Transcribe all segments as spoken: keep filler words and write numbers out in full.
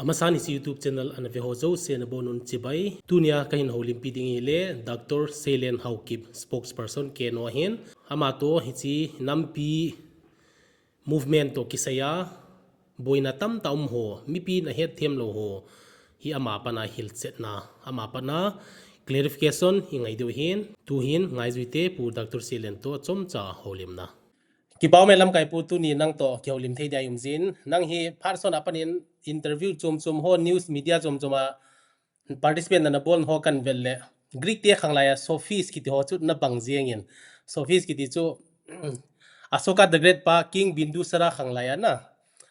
Amasan hiche YouTube channel ana ve ho jouse nabonun chibai. Tunia kahin houlimpi ding ahile Doctor Seilen Haokip, spokesperson K N O ahin. Ama toh hiche nampi movement toh kisaiya boina tamtah um ho, mipin ahetthem lou ho hi ama pana hilchetna, ama pana clarification ingai diu ahin. Tuhin ngaijuite Pu Doctor Seilen toh chomcha houlimna. Kipa ume lamkai pu, tuni nang toh kihoulim thei dia ium jin. Nang hi phat sot a panin interview chom chom ho, news media chom chom a participant nana bol ho kahin vet le, Greek te khanglai a Sophist kiti ho chu nabang jengin. Sophist kiti chu Ashoka the Great pa King Bindusara khanglai a na.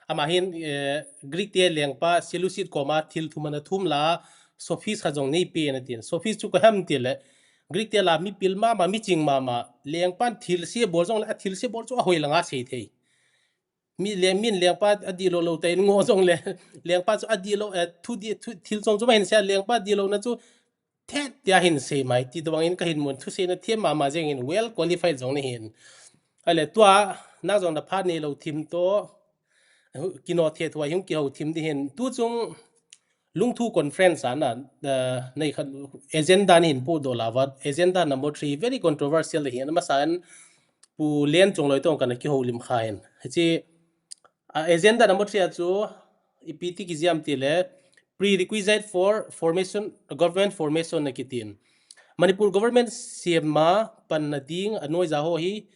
Ama hin, eh, Greek te lengpa Seleucid koma thil thum ana thum la, Sophist khat jong neipen atin. Sophist chu koi ham tile, Greek te la mipil mama, miching mama, lengpan thilse bol jongle, athilse bol chu ahoi langa sei thei. Mi leng, min lengpa adihlou lou tah in ngo jongle, lengpa chu adihlou, eh, thu di, thu, thil chom chom ahin sei a, lengpa dihlouna chu thet tia ahin sei mai, ti tobang in kahin mun, thuseina them mama jengin, well qualified jong nahin. Ahile tua, nang jong naphat neilou thim toh, kino thet hua hung kihou thim ding ahin, tuchung Lungthu conference a na, eh, nei khat agenda nahin podoh lou va, agenda number three, very controversial ahin, amasan Pu Lenchungloi toh kana kihoulim kha ahin. Hiche, ah, agenda number three a chu ipi ti kijih em tile, prerequisite for formation, government formation akitin. Manipur government sem a panna ding anoija ho hi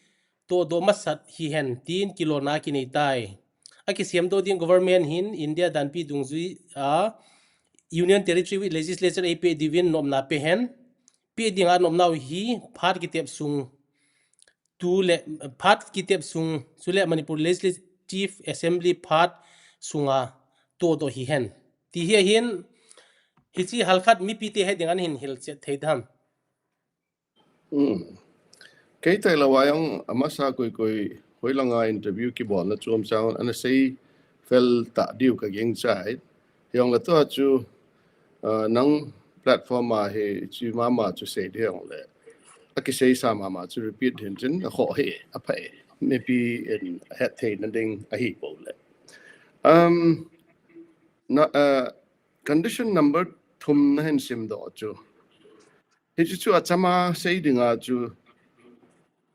tohdoh masat hihen tin kilona kinei tai. Akisemdoh ding government hin India danpi dungjui a Union Territory with Legislature eipeh diuvin nopna pehen. Peh dinga nopnau hi phat kitep sung, tule phat kitep sung, chule Manipur Legislative Assembly phat sunga tohdoh hihen. Ti hi ahin, hiche halkhat mipite het dinga nahin hilchet thei dem? Hmm. Kei tailou a jong amasa koi koi hoilanga interview kibolna chom chang ana sei fel ta diu kagingchai. Hijongle tua chu, ah, nang platform a hiche mama chu sei ding jongle, akiseisa mama chu repeat hin chin, akhoh hi aphai. Mipi in ahet theina ding ahi bou le. Um, na, ah, condition number thum nahin simdoh chu, hiche chu achama sei dinga chu,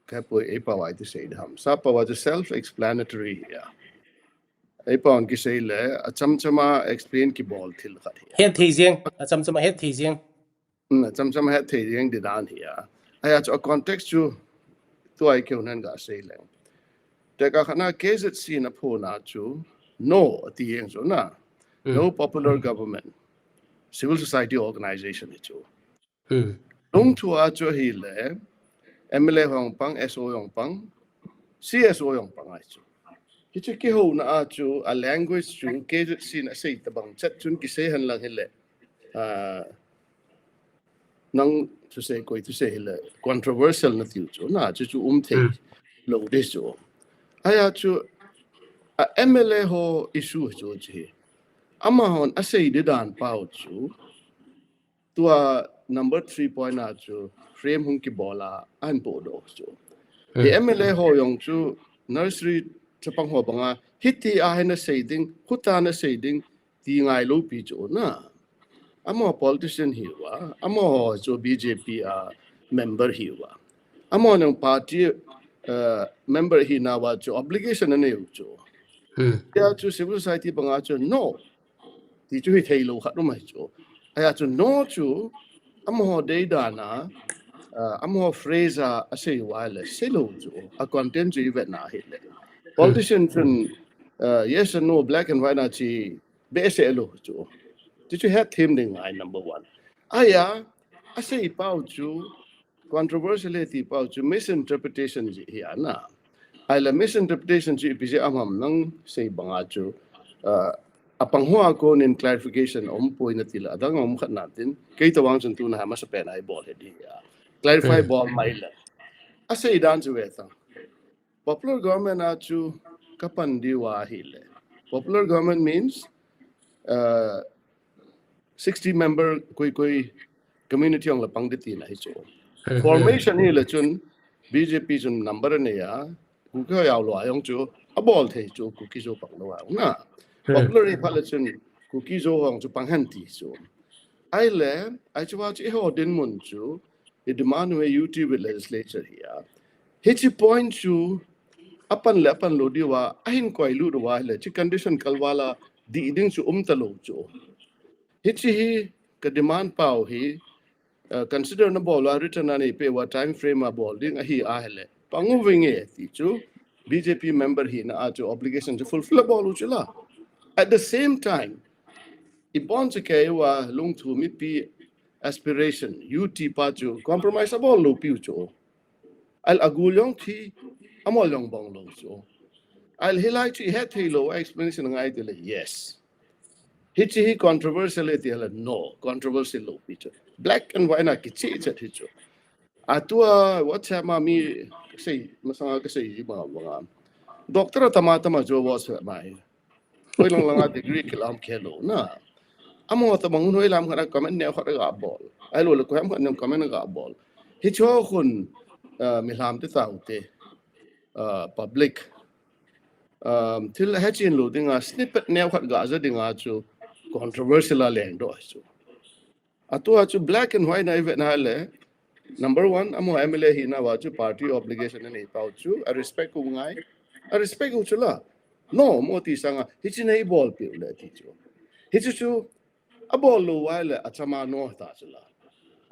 kapoi, eipao a iti sei ding ham. Sapao a chu self-explanatory ahi a. Eipao in kisei le, achamchama explain kibol thil khat ahi a. Hetthei jeng, achamchama hetthei jeng. Hmm, achamchama hetthei jeng ding dan ahi a. Ahia chu a context chu tua ikihounan gasei leng. Tekah khatna K Z C in aphona chu, no, ati jeng chu na. Hmm. No popular government. Civil society organization hi chu. Hmm. Lungthua chu ahile, M L A ho jong pang, S O jong pang, C S O jong pang ahi chu. Hichu kihouna a chu, a language chu, K Z C in asei tobang chet chun kisei henlang hile, ah, nang thusei koi thusei hile, controversial natiu chu, na chu chu um thei, hmm, lou ding chu. Ahia chu, a M L A ho issue chu chu hi. Amahon asei ding dan pao chu, tua number three point a chu frame hung kibol a ahin podoh chu. Hmm. Hi M L A ho jong chu nursery chapang ho banga, hiti a hi nasei ding, huta nasei ding, ti ngailou pi chu na. Amaho politician hiuva, amaho chu B J P a member hiuva. Amaho jong party, uh, member hinauva chu obligation anei u chu. Hmm. Tia chu civil society banga chu no. Ti chu hithei lou khat um ahi chu. Ahia chu no chu, amaho deidan a, ah, amaho phrase a asei uva le, seilou chu, a content chu ivet na hile. Hmm. Politician chun, ah, yes and no, black and white na chi, behseh lou chu. Ti chu hetthem ding ngai number one. Ahia, asei pao chu, controversial ati pao chu misinterpretation jeh hi ana. Ahile misinterpretation chu ipi jeh a um ham nang sei banga chu, ah, apang hoa konin clarification umpoi nati le adang um khat natin. Kei tobang chun tuna hi amasapen a ibol hi ding ahi a. Clarify, hmm, bol mai le. Asei dan chu ve ta. Popular government a chu kapan diu ahile. Popular government means, uh, sixty member koi koi community jong la pang ding tina hi chu. Hmm. Formation hi le chun B J P chun number anei a, Kuki ho jao lou a jong chu abol thei chu Kuki chu pang lou a na. Hmm. Popular hi phat le chun Kuki Zo ho chu pang hen ti chu. Ahile, ahi chu va chu eiho dinmun chu, i demand u hi U T with legislature hi a. Hiche point chu, apan le apan lou diu va, ahin koi lut uva ahile, hiche condition kal vala, dih ding chu um talou chu. Hiche hi ka demand pau hi, uh, consider na bol uva, written a nei peh uva, time frame a bol ding ahi ahile, pang uvinge ti chu, B J P member hina a chu obligation chu fulfill a bol u chu la. At the same time, i bon chu kei uva Lungthu mipi aspiration, U T pa chu compromise a bol lou piu chu. Ahile agul jong thi, amol jong bong lou chu. Ahile hilai chu i het thei lou, explanation ngai tile, yes. Hiche hi controversial e tile, no, controversial lou pi chu. Black and white na kicheh chet hi chu. Atua WhatsApp ma mi kasei, masanga kasei ji ma banga. Doctor atama tama chu WhatsApp ma hi. Hoilang langa degree kilam khe lou na. Amaho tabang hun hoilam khat a comment neo khat a ga bol. Ahilou le koiham khat neo comment a ga bol. Hiche ho khun, uh, mihem te tao te, uh, public, um, thil hechen lou dinga snippet neo khat ga ja dinga chu controversial a leng doh chu. Atua chu black and white na i vet na le, number one, amaho M L A hina uva chu party obligation anei pau chu, a respect u ngai, a respect u chu la. No, mo ti sanga, hiche nei bol piu le ti chu. Hiche chu, abol lou uva le, achama no ta chu la.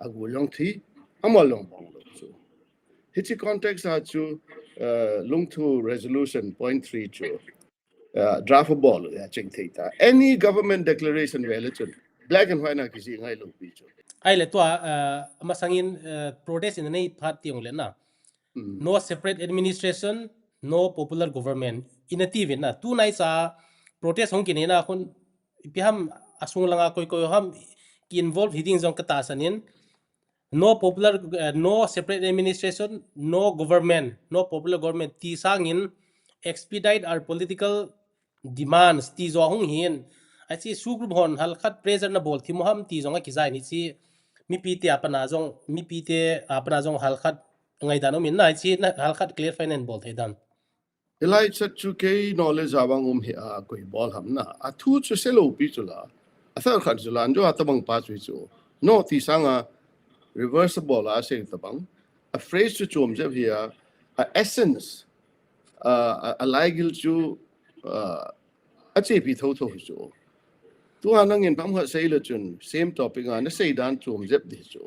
Agul jong thi, amol jong bong lou chu. Hiche context a chu, uh, Lungthu resolution point three chu, uh, draft bol u a ching thei ta. Any government declaration ve le chun, black and white na kijih ngai lou pi chu. Ahile tua, uh, masangin, uh, protest in nei phat tiong le na. Hmm. No separate administration, no popular government. Ina ti uvin na. Tunai cha protest hung kinei na khun ipi ham asung langa koi koi ham ki involve hi ding jong ka tahsan in. No popular, uh, no separate administration, no government, no popular government ti sangin expedite our political demands ti jo hung hin. Ahi chu SoO group hon halkhat pressure na bol thim u ham ti jong akijai ni chu mipi te a pana jong, mipi te a pana jong halkhat ngaidan um in na, ahi chu na halkhat clarify nei bol thei dan. Hilai chat chu kei knowledge a vang um hi a koi bol ham na. Athu chu selou pi chu la. Athal khat chu la, anjo atabang pa chu chu. No ti sanga reverse bol a sei tabang. A phrase chu chom jep hi a, a essence, uh, a, a laigil chu, uh, achepi thotho hi chu. Tua nangin pam khat sei le chun, same topic a, na sei dan chom jep di chu.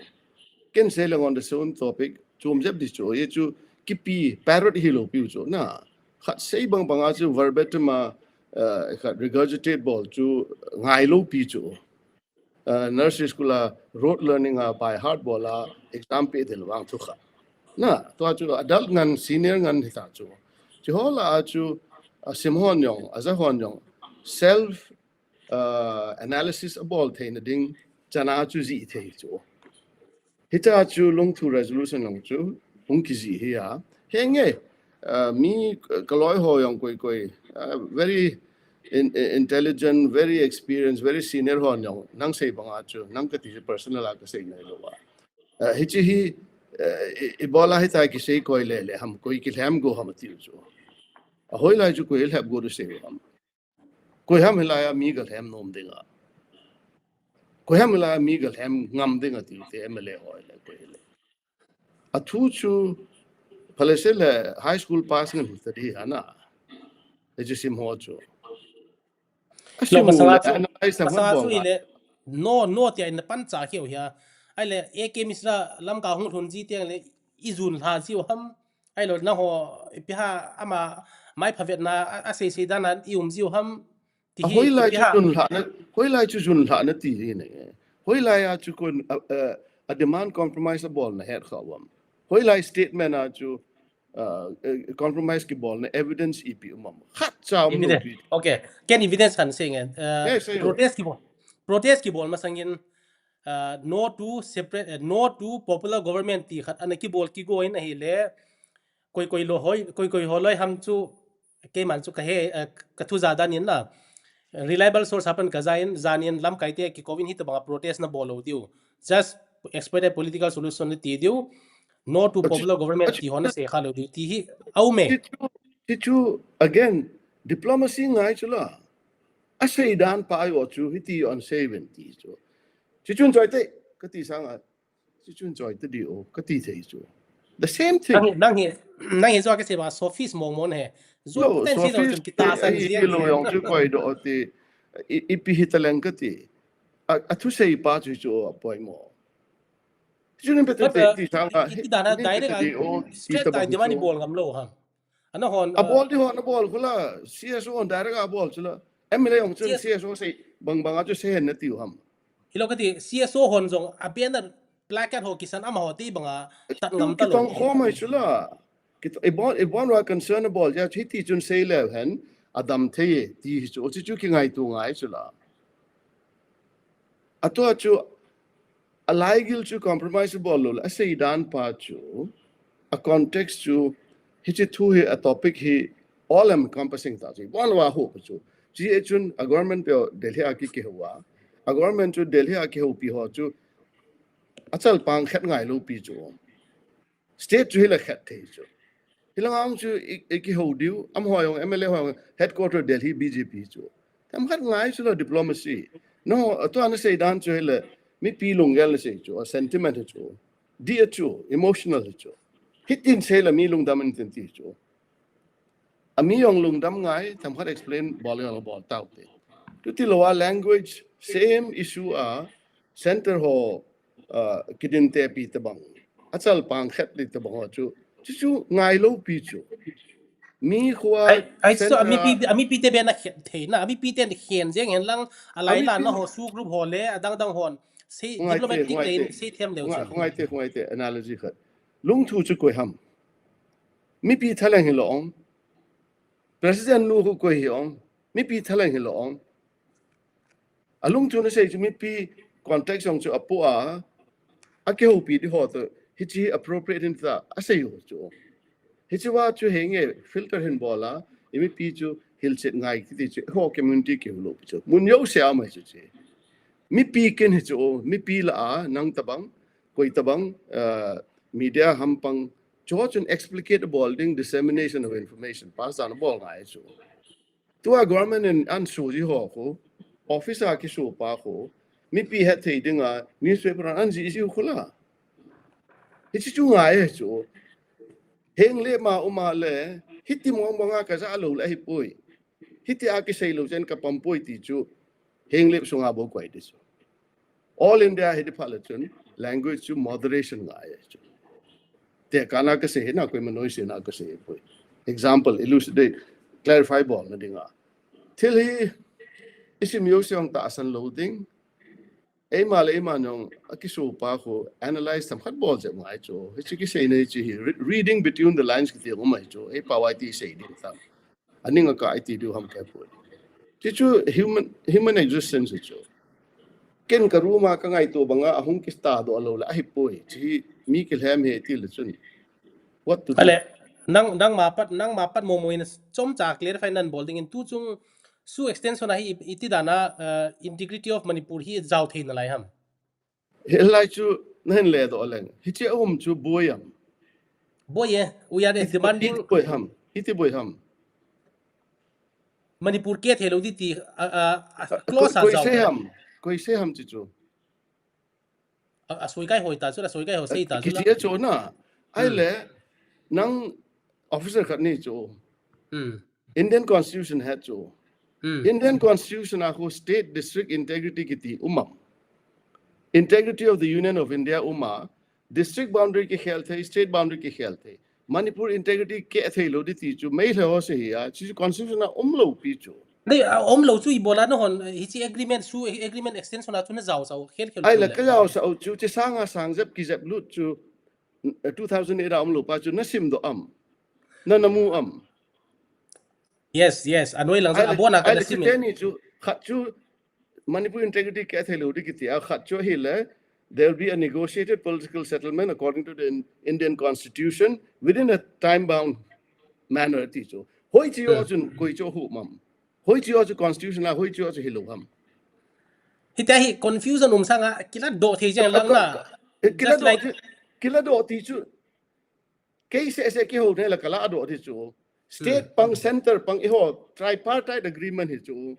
Ken sei le ngon the same topic, chom jep di chu. Ye chu, kipi, parrot hilou piu chu. Na, khat sei bang banga chu verbatim a, uh, khat regurgitate bol chu, ngai lou pi chu. Uh, nursery school a rote learning a by heart bol a exam pe del vang thu kha. Na, tua chu adult ngan, senior ngan hita chu. Chu ho la a chu, a sim hon jong, a ja hon jong, self, uh, analysis abol theina ding, chana chu jih thei chu. Hita chu Lungthu resolution jong chu, hung kijih hi a. Henge, uh, mi, uh, kaloi ho jong koi koi, uh, very in, in, intelligent, very experienced, very senior ho jong, nang sei banga chu, nang kati chu personal a kasei nai lou va. Uh, hiche hi, uh, i, i bol a hita kisei koi le le ham, koi kilhem go ham tiu chu. A hoilai chu koi lhep go du sei ham. Koi ham hilai a mi galhem nom dinga. Koi ham hilai a mi galhem ngam dinga ti te M L A ho le koi le. Athu chu, phalese le high school pass ngan ta di ana. Hiche sim ho chu. Lo, masanga chu, masanga chu ile, no, no, tia in pan cha khiu hia. Ahile, A K Mishra lamkai hung lhun ji teng le, i jun lha jiu ham. Ahilou, nangho, ipi ha, ama, mai phavetna, a, asei sei dan a, i um jiu ham. Ti hi, hoilai chu jun lhana, hoilai chu jun lhana ti hi ne. Hoilai a chu kon, a, a, a demand compromise a bolna het kha uvam. Hoilai statement a chu, uh, uh, compromise kibolna evidence ipi um am. Khat cha um lou pi. Okay. Ken evidence kan sei nge. Uh, protest kibol. Protest kibol masangin, uh, no to separate, uh, no to popular government ti khat ana kibol kigo in ahile, koi koi lo hoi, koi koi ho loi ham chu, keiman chu kahe, uh, kathu ja dan in la. Reliable source hapan kajan, jan in lamkai te kikou in hitabanga protest nabol lou diu. Just expedite political solution nati diu. No to popular government ti ho nasei kha lou diu. Ti hi, aume. Ti chu, ti chu, again, diplomacy ngai chu la. Asei dan pa ahi o chu, hiti on sei ven ti chu. Chuchun choi te, kati sanga, chuchun choi te di o, kati thei chu. The same thing. Nang hi, nang hi, nang hi jo kasei ba, sophist mong mong he. Jo No, ten si lo sophist chun kita san i- ji. i lo yong chu koi do ti. I- Ipi hi taleng kati. A, a thusei pa chu chu a poi mo. Chunin pe te But, te uh, ti sanga. Iti dana direct a straight a demand bol ngam lo ham. Ano hon, A bol di hon a bol kula. C S O hon direct a bol chula. M L A hong chun C S O sei bang bang a chu sei hen na tiu ham. Ilo kati C S O hon jong a banner placard ho kisan ama ho ti banga tat ngam ta lo. Kitong khom ai chula. Kit ibon ibon wa concern bol ja thi ti chun sei le hen adam thei ti hi chu chu ki ngai tu ngai chula. Atua chu a laigil chu compromise bol lo la sei dan pa chu a context chu hichi thu hi a topic hi all encompassing ta chu bon wa ho chu. Chi e chun a government pe Delhi a ki ke huwa. A government chu Delhi a ki ho pi ho chu a chal pang khat ngai lo pi chu. State chu hi la khat thei chu. Hi la ngang chu i, i ki ho diu, am ho yong M L A ho yong headquarter Delhi B J P chu. Tam khat ngai chu la diplomacy. No, atua na sei dan chu hi la mipi lunggel na sei chu, a sentiment chu. Di a chu, emotional chu. Hitin sei la mi lungdam in tin ti chu. A mi yong lungdam ngai, tam khat explain bol yong bol tau te. Tu ti lo a language, same issue a, center ho, uh, kidin te pi te bang. A chal pang khat li te bang ho chu. Chu chu ngai lo pi chu. Mi khua Ai, ai chu center ami a- pi, ami pi te be na khen thei na, ami pi te khen jeng hen lang, a lai la na ho su group ho le, a dang dang hon. Sei Ngai te, diplomatic ngai le te. sei them deu Ngai, chu. ngai te, ngai te, analogy khat. Lungthu chu koi ham. Mipi thaleng hi lo ong. President nu khu koi hi ong. Mipi thaleng hi lo ong. A lungthu na sei chu mipi context yong chu a pu a. A ke ho pi di ho to. Hichi appropriate hin ta. A sei ho chu. Hichi wa chu henge filter hin bola. I mipi chu hilchet ngai kiti chu. Ho community ke lo chu. Mun yo se a mai chu chi. Mipi kin hi chu. Mipi la a nang tabang. Koi tabang. Uh, media hampang. Chu chun explicate bol ding dissemination of information. Pass down bol ngai chu. Tua government in an su ji ho khu, office a ki su pa khu, mipi het thei dinga, newspaper an ji ji khu la. Hichi chu ngai e chu. Heng le ma uma le, hiti mong mong a ka ja lo le hi pui. Hiti a ki sei lo chen ka pam pui ti chu. Heng le sunga bo koi di chu. All India hi di pha le chun language chu moderation ngai chu. Te kana ka sei na koi manoi se na ka sei poi. Example, elucidate, clarify bol na dinga. Thil hi isim yo se ong ta asan lo ding. Eima le eima nong a ki su pa khu analyze tam khat bol je ngai chu. Hichi ki sei nei chi hi re- reading between the lines ki ti um ai chu. Ei pa wai ti sei ding tam. Aning a ka ai ti diu ham ke poi. Ti chu human human existence chu. Ken ka room a ka ngai tu banga ahung ki sta do lo la ahi poi. Chi mi ki lhem he ti le chun. What to do? Ale, nang, nang ma pat, nang ma pat mo mo in chom cha clarify nan bol ding in tu chung su extension a hi iti dana, uh, integrity of Manipur hi jao thei na lai ham. He lai chu na hin le do leng. Hichi a um chu boi am. Boi e, we are demanding Iti boi ham. Iti boi ham. Manipur ke thei lo di ti, a, a, a, close a Koi jao. Se ham. Koi se ham chi chu. A, a soi kai hoi ta chu, a soi kai ho sei ta chu. Kichi a chu na. Ai le nang officer khat ni chu. Hmm. Indian Constitution het chu. Hmm. Indian Constitution a khu state district integrity kiti um am. Integrity of the Union of India um a. District boundary ki khel thei, state boundary ki khel thei. Manipur integrity ke thei lo di ti chu mei le ho se hi a. Chi chu constitution a um lo pi chu. Nei, a, um lo chu i bola na hon, eh, hichi agreement su, eh, agreement extension a chu na jao sao, khel khel Ai chu la le. Ka jao sao chu chi sanga sang jep ki jep lut chu, eh, two thousand eight a um lo pa chu na sim do am. Na na mu am. Yes, yes. Anoi lang a bona ka Ai na le sim. Chi te ni chu khat chu Manipur integrity ke thei lo di kiti a khat chu hi le there will be a negotiated political settlement according to the In- Indian Constitution within a time bound manner ti chu. Hoi chi yo chun koi chu hu mam. Hoi chi yo chu constitution a hoi chi yo chu hi lo ham. Hita hi confusion um sanga kila do thei jeng lang na. Eh, kila Just do like ti- kila do ti chu. Kei se se ki ho ne la kala do ti chu. State pang center pang i ho tripartite agreement hi chu.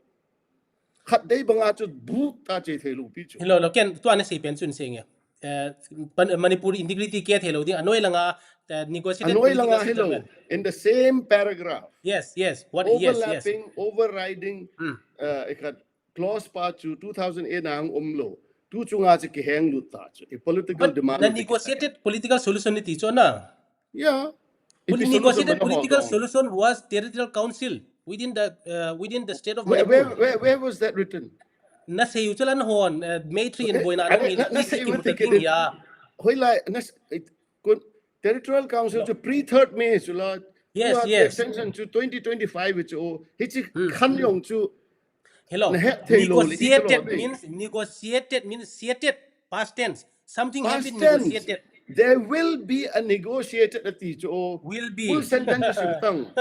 Khat dei banga chu bu ta che thei lou pi chu. Hilou, lou, ken tua nasei pen chun sei nge. Eh, Manipur integrity keh thei lou ding, anoi langa, eh, negotiated anoi langa hilou. In the same paragraph. Yes, yes. What? Overlapping, yes, yes. Overriding, hmm. Uh, clause pa chu two thousand eight na hung um lou. Tu chunga chu kiheng lut ta chu. A political demand. The negotiated political solution ni ti chu na. Yeah. Negotiated political solution was territorial council within the uh, within the state of Manipur. Where, where, where was that written? Nasei u chu la na hon, uh, Meitree in boina na mi na sei u ta king ya. Hoi lai, territorial council chu pre third May chu la. Yes, yes. Extension chu twenty twenty-five chu. Hichi khan yong chu. Hello. Negotiated means, negotiated means, seated, past tense. Something has been negotiated. There will be a negotiated ati chu. Will be. Full sentence chu tang.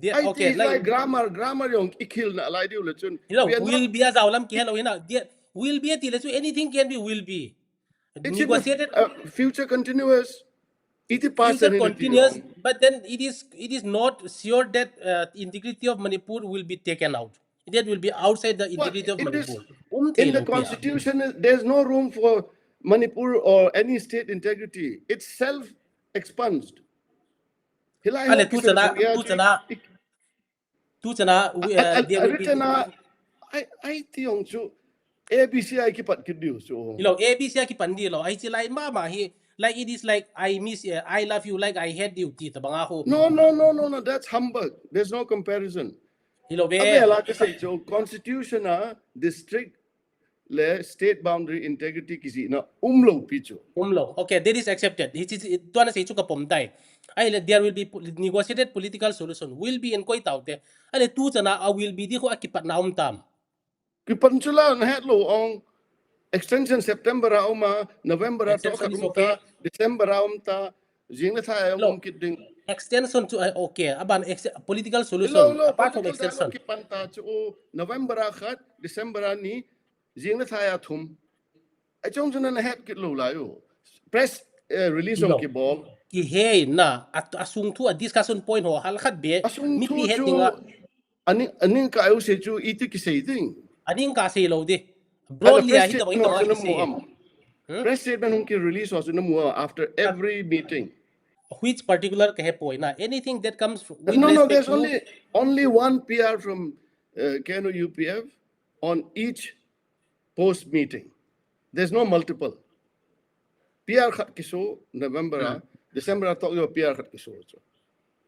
Okay, like grammar, grammar yong ikhil na lai diu le chun. Hello, will be a zaulam ki hello hina. Will be ati le chu, anything can be will be. Negotiated. Uh, future continuous. It is past tense. Future continuous, but then it is, it is not sure that uh, integrity of Manipur will be taken out. That will be outside the integrity of Manipur. In the constitution, there's no room for Manipur or any state integrity. It's self-expunged. Hilai tu chana, tu chana, tu chana, uh, there will be. I, I think chu A B C a kipat kit diu chu. Hilou, A B C a kipan diu lou. Hichi lai mama hi, like, it is like I miss, uh, I love you, like I hate you ti tabanga ho. No, no, no, no, no. That's humbug. There's no comparison. Hilou ve. Abela kasei chu constitution a district le state boundary integrity kijihna um lou pi chu. Um lou. Okay, that is accepted. Hichi tua nasei chu kapom tai. Ahile there will be negotiated political solution. Will be in koi taute. Ahile tu chana a will be di ho a kipatna um tam. Kipan chu la na het lou ong. Extension September a um a, November a to khat um ta, December a um ta, jing le thai a um kit ding. Extension chu, okay, aban political solution apart from extension. Kipan ta chu November a khat, December a ni, jing le thai a thum. Ai chong chu na het kit lou lai u. Press, eh, release ong kibol. Kihei na, asung thu a discussion point ho hal khat be. Asung thu chu. Aning, aning ka u sei chu iti kisei ding. Aning ka sei lou di. Broadly a hita bang ita kisei. Press statement hung ki release ho chu namu after every meeting. Which particular ka he poi na. Anything that comes with. No, no, there's only, only one P R from uh, K N O U P F on each post meeting. There's no multiple. P R khat kiso November a, December a tok yo P R khat kiso chu.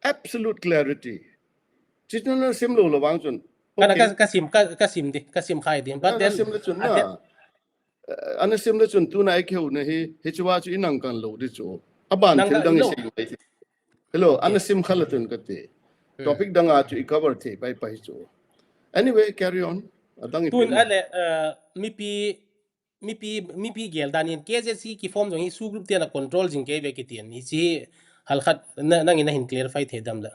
Absolute clarity. Chitna na sim lou lou vang chun. Kana ka, ka sim, ka, ka sim di, ka sim khai di. But then, sim le chun na. Ana sim le chun tuna i kihou na hi, hichua chu inang kan lou di chu. Aban thil dang i sei. Hello, ana sim khala tun kati. Topic dang a chu i cover thei pai pai chu. Anyway, carry on. Adang i tun ale, mipi, mipi, mipi gel dan in K Z C ki form jong hi su group te na control jing kei ve kiti in. Hichi hal khat nangin nahin clarify thei dam da.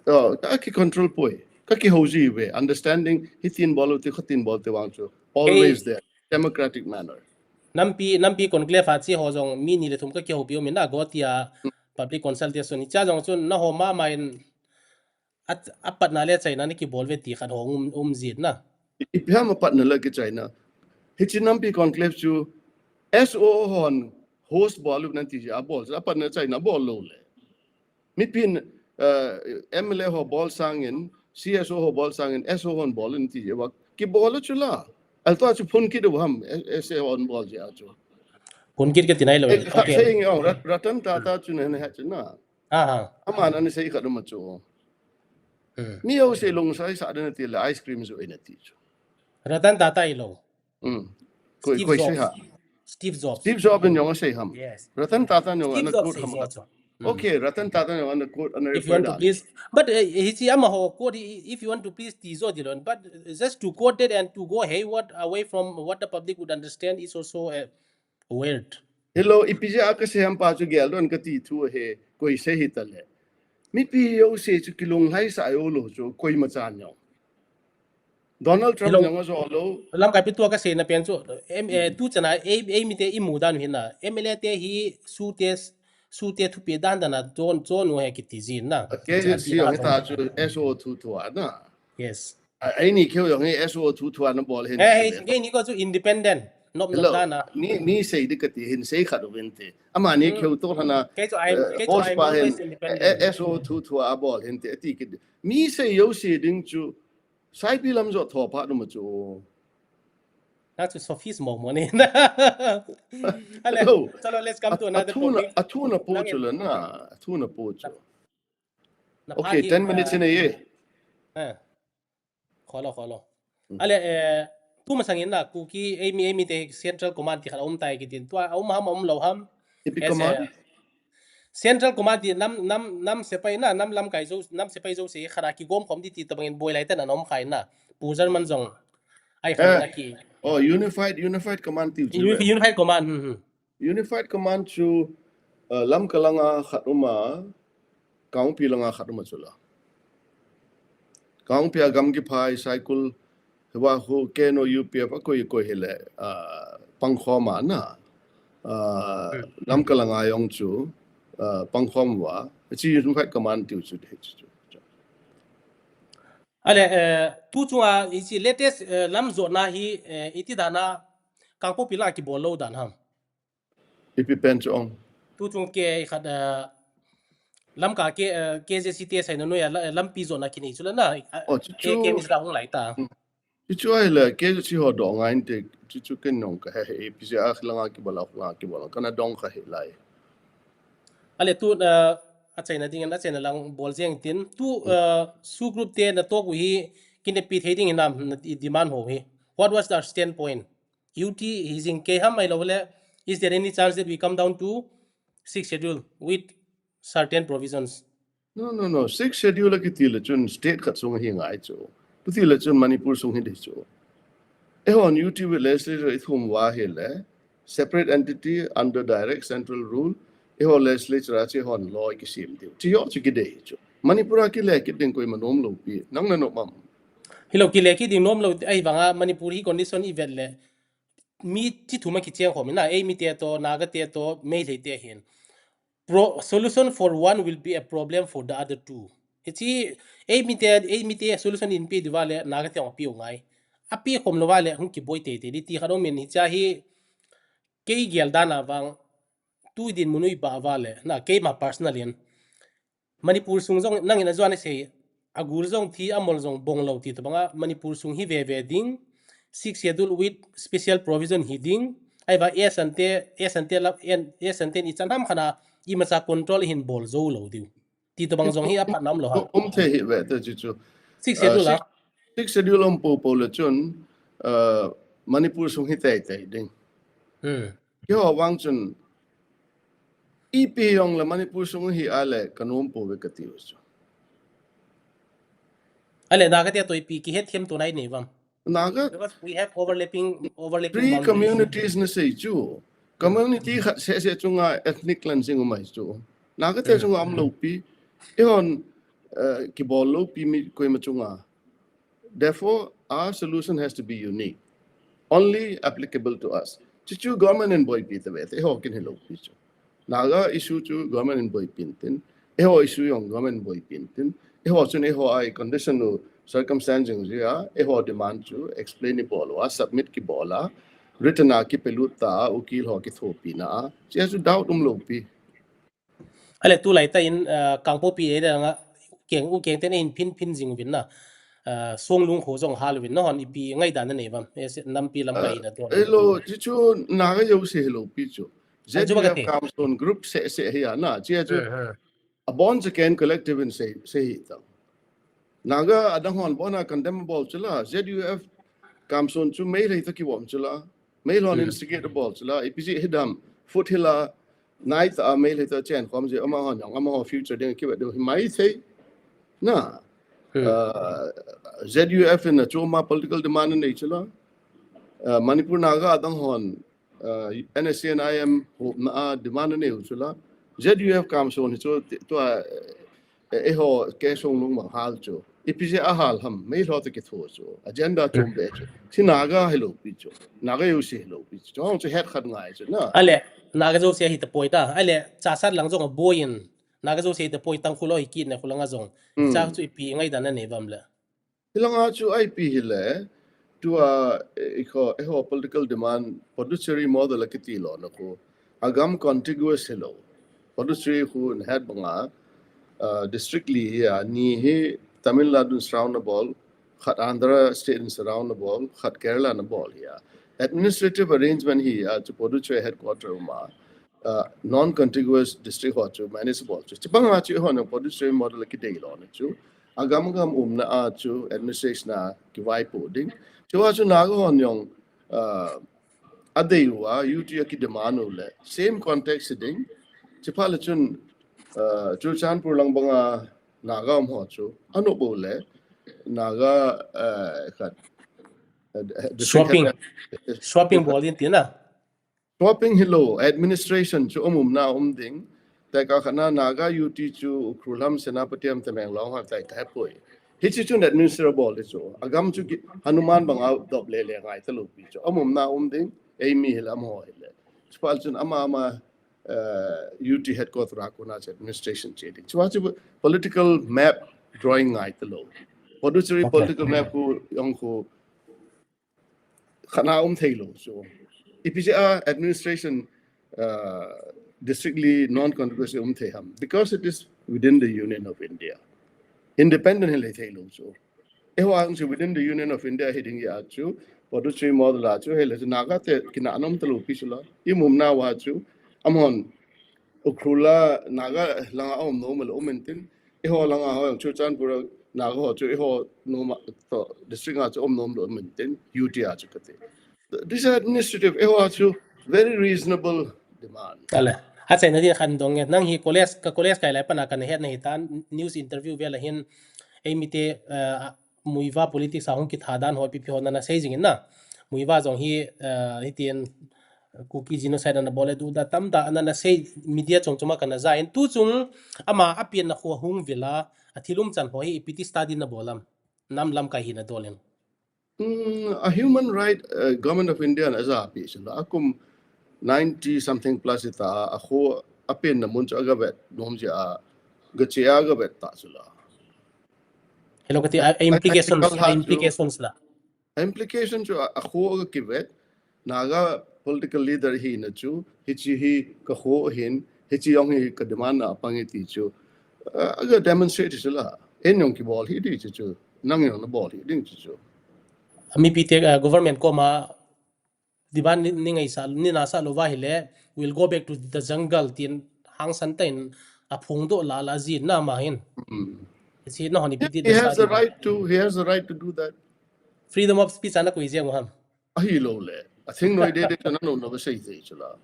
Oh, ka ki control poi. Ka kihou ji ve. Understanding hitin bol te khatin bol te vang chu. Always there. Democratic manner. Nampi, nampi conclave a chi ho jong mi ni le thum ka kihoupi u min na go tia public consultation. Hicha jong chun na ho mama in At, apatna le achaina na kibol ve ti khat ho um, um jit na. Ipi ham apatna le kichaina. Hichi nampi conclave chu S O O hon host bol u nan ti a bol, apatna achaina bol lou le. Mipin, uh, M L A ho bol sangin, C S O ho bol sangin, S O O hon bol in ti a kibol chu la. Alto chu phun kit u ham, S O O hon bol ji a chu. Phun kit kati nai lou. Okay. Saying, oh, Ratan Tata chu na ha chu na. Aha. Aman ana sei khat um a chu. Hmm. Mi ho sei lung sai sa den ti le ice cream jo in ati chu. Ratan Tata i lo. Hmm. Koi, Steve koi Jobs. Sei ha. Steve Jobs. Steve Jobs in jong sei ham. Yes. Ratan Tata in jong ana quote ham. Hmm. Okay, Ratan Tata in jong ana quote ana. If you want to please, but uh, hichi ama ho quote, if you want to please ti jo di lon, but just to quote it and to go hayward away from what the public would understand is also a Weird. Hello, ipi jeh a ka sei ham pa chu gel don kati thu he, koi sei hi ta le. Mipi ho sei chu kilung lai sa yo lo chu koima chan yo. Donald Trump yo nga zo lo. Lamkai pi tua ka sei na pen chu em, eh, tu chana ei, ei mi te i mu dan hi na. M L A te hi su te, su te thupi dan dan a don, don u he kiti jin na. Okay, si yo ta chu S O O thu thu a na. Yes. A, eini keu jong hi S O two two ana bol hin. Eh, hei, eini ko chu independent. Nop nop dan a. Mi, mi sei di kati hin sei khat uvin te. Amani keu to hana. Kei chu ai, eh, kei chu ai pa hin, independent. Eh, S O two two abol hin te ati kit. Mi sei jouse ding chu Saipi lam jot tho pha dum chu. Na chu sophismo mo ni. Ale, hello. Chalo, let's come to another topic. Athuna po chu la na. Athuna po chu. Okay, ten minutes in a year. Eh. Kholo, kholo. Ale, eh, tu masang in na, Kuki, eimi, eimi te Central Command ti khat aum tai kitin. Tua aum ham, aum lou ham. Ipi command? Central Command ti nam, nam, nam sepai na, nam lamkai jo, nam sepai jouse khat a kigom khom di ti tabang in boi lai te na nom khai na. Pu German jong. Ai khat na ki. Oh, unified, unified command ti. Unified command. Hmm, hmm. Unified Command chu, uh, Lamka langa khat uma, Kangpokpi langa khat uma chu la. Kangpokpi a gam kiphai, Saikul, hiva hu, K N O U P F a koi koi hile, uh, pangkhom a na. Uh, Lamka langa jong chu, uh, pangkhom uva. Chi Unified Command tiu chu de chu. Ale, uh, tu chunga, hichi latest, uh, lam jotna hi, uh, iti dan a, Kangpokpi la kibol lou dan ham. Ipi pen chu ong. Tu chung ke khat, uh, Lamka ke, uh, K J C te sai na noi a la, lampi jotna kinei chu la na. Oh, chu chu. Ke mi sa hung lai ta. Chu chu ai le, ke chu ho do ngai te, chu chu ken nong ka he he, pi se a langa kibol a, langa kibol a, kana dong ka he lai. Ale tu, uh, achaina ding, achaina lang bol jeng tin. Tu, uh, SoO group te na to ku hi, kinepi thei ding hinam, na demand ho hi. What was the standpoint? U T hi jing ke ham ai lo le, is there any chance that we come down to sixth schedule with certain provisions? No, no, no. Sixth schedule kiti le chun state khat sung hi ngai chu. Puti le chun Manipur sung hi de chu. Eihon U T with legislature ithum uva hi le, separate entity under direct central rule, eiho legislature a chu eihon law kisem diu. Chi yo chu kidei chu. Manipur a kile kit ding koima nom lou pi. Nang na nom am. Hilo kile kit ding nom lou ti ai vanga Manipur hi condition i vet le. Mi chi thum a kicheng khom na, eimi te to, Naga te to, Meitei te hin. Pro-, solution for one will be a problem for the other two. Hichi, eimi te, eimi te solution in pe diu va le, Naga te ong pe u ngai. A pe khom lou va le, hung kiboi tei tei di ti khat om in hicha hi, kei gel dan a vang, tu dinmun u i ba va le, na keima personal in. Manipur sung jong nangin a juan a sei, a gul jong thi a mol jong bong lou ti tabang a, Manipur sung hi ve ve ding, sixth schedule with special provision hi ding, ai va S N T, S N T la, S N T ni chan ham khana, i macha control hin bol jou lou diu. Ti tabang jong hi a phat nam lou ha. Um the hi ve te chu chu. Sixth schedule la. Sixth schedule um po po le chun, uh, Manipur sung hi tei tei ding. Hmm. Keiho vang chun, ipi jong le Manipur sung hi a le ka nom po ve ka ti u chu. Ale Naga te to ipi kihet them to nai nei vam. Naga. Because we have overlapping, overlapping three boundaries. Communities na sei chu. Community khat se se chunga ethnic cleansing umai chu. Naga te chunga um lou pi. Eihon, uh, kibol lou pi mi koima chunga. Therefore, our solution has to be unique, only applicable to us. Chu chu government in boipi te ve te, eiho kin hi lou pi chu. Naga issue chu government in boipi tin, eiho issue jong government in boipi tin, eiho chun eiho ai condition u circumstance jing jia, eiho demand chu explain i bol uva, submit kibol a, written a kipe lut ta, ukil ho kithopi na, chia chu doubt um lou pi. Ale tulai ta in, uh, Kangpokpi e dang a, keng u keng ten in phin phin jing uvin na. Uh, Songlung kho jong hal uvin na hon ipi ngaidan na nei vam. E se nampi lam kai na to. Hello, chu chu Naga jouse hello pi chu. Z U F Kamson group se se hi a na, chia chu. A bon se ken collective in se se hi ta. Naga adang hon bona condemn bol chu la, Z U F Kamson chu Meitei to kivom chu la, Meitei hon instigate bol chu la, ipi ji hi dam, foot hi la, nai ta Meitei to chen khom ji, amahon jong, amaho future ding kivet ding hi mai thei. Na, uh, Z U F in a chu ama political demand nei chu la, uh, Manipur Naga adang hon, uh, N S C N I M hopna a demand nei u chu la, Z U F Kamson hi chu ti-, tua, eh, eiho ke Songlung bang hal chu. Ipi jeh a hal ham, Meitei to kitho chu. Agenda chom be chu. Thi Naga hello pi chu. Naga jouse hello pi chu. Chong chu het khat ngai chu na. Ale, Naga jouse hi ta poi ta. Ale, Chassad lang jong a boi in. Naga jouse hi ta poi Tangkhul ho hi kit na khu lang a jong. Cha chu ipi ngaidan na nei vam le. Hilanga chu ipi hile, tua, eh, ikho, eiho political demand, Puducherry model akiti lona khu. Agam contiguous hilou. Puducherry khu nahet banga, uh, district li hi a, ni hi Tamil Nadu surround abol, khat Andhra state in surround abol, khat Kerala in abol hi a. Administrative arrangement hi a, chu Puducherry headquarter uma, uh, non-contiguous district ho chu manage abol chu. Chibanga chu eiho na Puducherry model kidei lona chu. Agam gam umna a chu administration a kivaipoh ding. Chua chu Naga hon jong, uh, adei uva, U T a kidemand u le. Same context ding. Chiphat le chun, uh, Churachandpur lang banga Naga um ho chu. Anop u le. Naga, uh, khat. Uh, district Swapping. head- Swapping bol in tina. Swapping hilou, administration chu um umna um ding. Tekah khat na Naga U T chu Ukhrul ham, Senapati ham, Tamenglong ham tai tai poi. Hichi chun administer bol di chu. Agam chu ki, Hanuman banga dop le le ngai talou pi chu. Um umna um ding, eimi hile amaho hile. Chuphat chun ama ama, uh, U T headquarter a kona chu administration che ding. Chua chu political map drawing ngai talou. Puducherry Okay. political map khu jong khu khat na um thei lou chu. Ipi jeh a administration, uh, district li non-contiguous um thei ham. Because it is within the Union of India. Independent hi lei thei lou chu. Eiho ang chu within the Union of India hi ding a chu. Puducherry model a chu hile chu Naga te kina anom talou pi chu la. I um umna uva chu. Amahon Ukhrul a Naga langa um nom le um intin. Eiho langa ho jong Churachandpur a Naga ho chu eiho nom a to district a chu um nom lou um intin U T a chu kati. This is administrative. Eiho chu very reasonable demand. Ale. Achaina din khat dong nge. Nang hi college, ka college kai lai pana kana hetna hitan news interview vel a hin eimi te, uh, Muivah politics a hung kitha dan ho ipi ipi ho nana sei jing in na. Muivah jong hi, uh, hitin Kuki genocide ana bol e, duda tamtah ana na sei, media chom chom a kana ja in. Tu chung ama apenna khu hung vil a, athil umchan ho hi ipi ti study nabol am? Nam lamkai hi nadol in. Mm, a human right, uh, Government of India na ja pi chu la. Akum ninety something plus ita a khu apenna mun chu aga vet nom jeh a, gache a aga vet ta chu la. Hello, kati a, a implications, Technical a hat chu implications la. Implication chu a, a khu aga kivet, Naga political leader hina chu, hichi hi ka khu hin, hichi jong hi ka demand a pang e ti chu, uh, aga demonstrate chu la. Eini jong kibol hi di chu chu, nang jong nabol hi ding chu chu. Mipi te, uh, government koma demand ni, ni ngaisah, ni nasah louva hile, we'll go back to the jungle tin hangsan tah in aphongdoh la la jin na ama hin. Hmm. Hichi nahon ipi ti He has the study ba. right to, he has the right to do that. Freedom of speech ana koi jeng u ham. Ahilou le. A thingnoi dede chu nanu na ba sei thei chu la.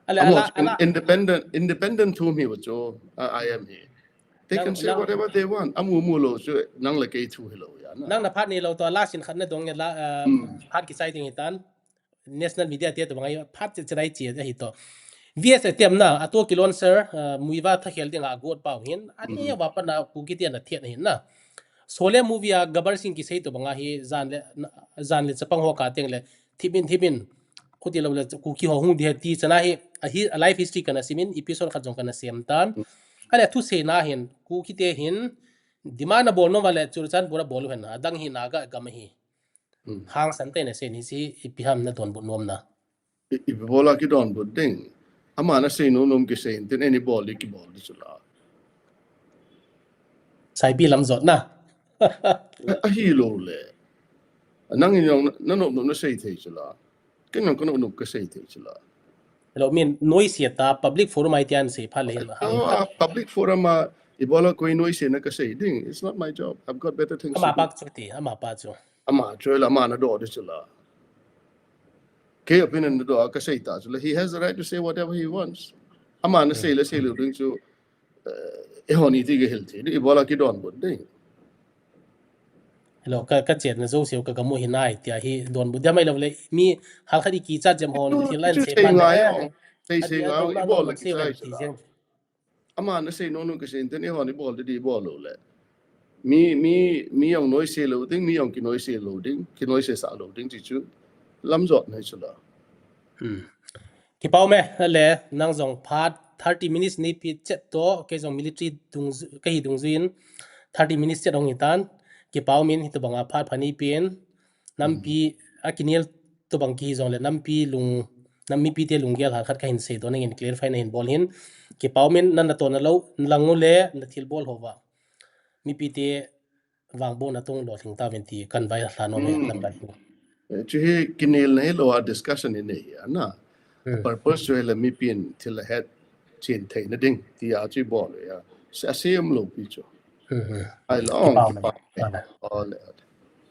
Ale, Amo ala, chu in-, ala. independent, independent thu mi ba chu, uh, I M hi. They Nang, can say nang whatever they want. Amu mu lou chu nang le kei thu hilou ya na. Nang na phat neilou toh, last in khat nadong nge la, uh, Hmm. phat kichai ding hitan. National media te toh bang a phat che che dai che ahi toh. V S A tem na, ato kilon sir, uh, Muivah thakhel dinga agot pau hin, ani Hmm. va pana Kuki te ana thiat ahin na. Sholay movie a Gabbar Singh kisei toh banga hi jan le, jan le chapang ho ka teng le, thip in, thip in, khuti lou le Kuki ho hung di he ti chana hi, a hi, a life history kana sim in, episode khat jong kana sem tan. Hmm. Ale thusei na hin, Kuki te hin, demand abol nom uva le Churachandpur a bol u hen, adang hi Naga gam ahi. Hmm. Hangsan tah in asei in hichi ipi ham nadonbut nom na. I, ipi bol a kidonbut ding. Ama nasei nom nom kisei in tin eini bol di kibol di chu la. Saipi lam jot na. Ahilou le. Nang in jong na, nanop nom nasei thei chu la. Ken jong kanop nom kasei thei chu la. Hello, min noise ta public forum a iti ana sei phat le hin. Oh, ah, public forum a ibola koi noise na kasei ding. It's not my job. I've got better things to do. Ama pa chu ti, ama pa chu. Ama chu la, ama nadoh di chu la. Kei opinion nadoh a kasei ta chu la. He has the right to say whatever he wants. Ama nasei le sei lou ding chu, eh, eihon iti kahil thei, ibola kidonbut ding. Hello, ka, kachetna jouse u ka, kamu hi nai tia hi donbut dia mai lou le. Mi halkhat i kichat jem hon, chu, thil an chu sei sei phat ngai le. Ong. Sei sei ngai ong, ibola kisei chu la. Ama nasei nom nom kisei in tin eihon ibol di di ibol lou le. Mi, mi, mi jong noise lou ding, mi jong kinoise lou ding, kinoise sah lou ding ti chu lam jot na chu la. Hmm. Kipa um e, le nang jong phat thirty minutes nei pe chet toh, kei jong military dung, kahi dungjui in thirty minutes chet hung hitan. Kipau min hitobang a phat pha neipen, nampi a kinel tobang kihi jongle nampi lung, nam mipite lunggel hal khat kahin seidoh nangin clarify nahin bol hin. Kipau min nana tohna lou, nalang u le nathilbol hou va mipite vangbohna tong lolhing tauvin ti kahin vailhah nom e, lamkai. Chu hi kinelna hilou a discussion inei hi ana. Purpose chu hile mipin thil ahet chen theina ding tia chu ibol u a. Asei umlou pi chu. Ahilou, kipau.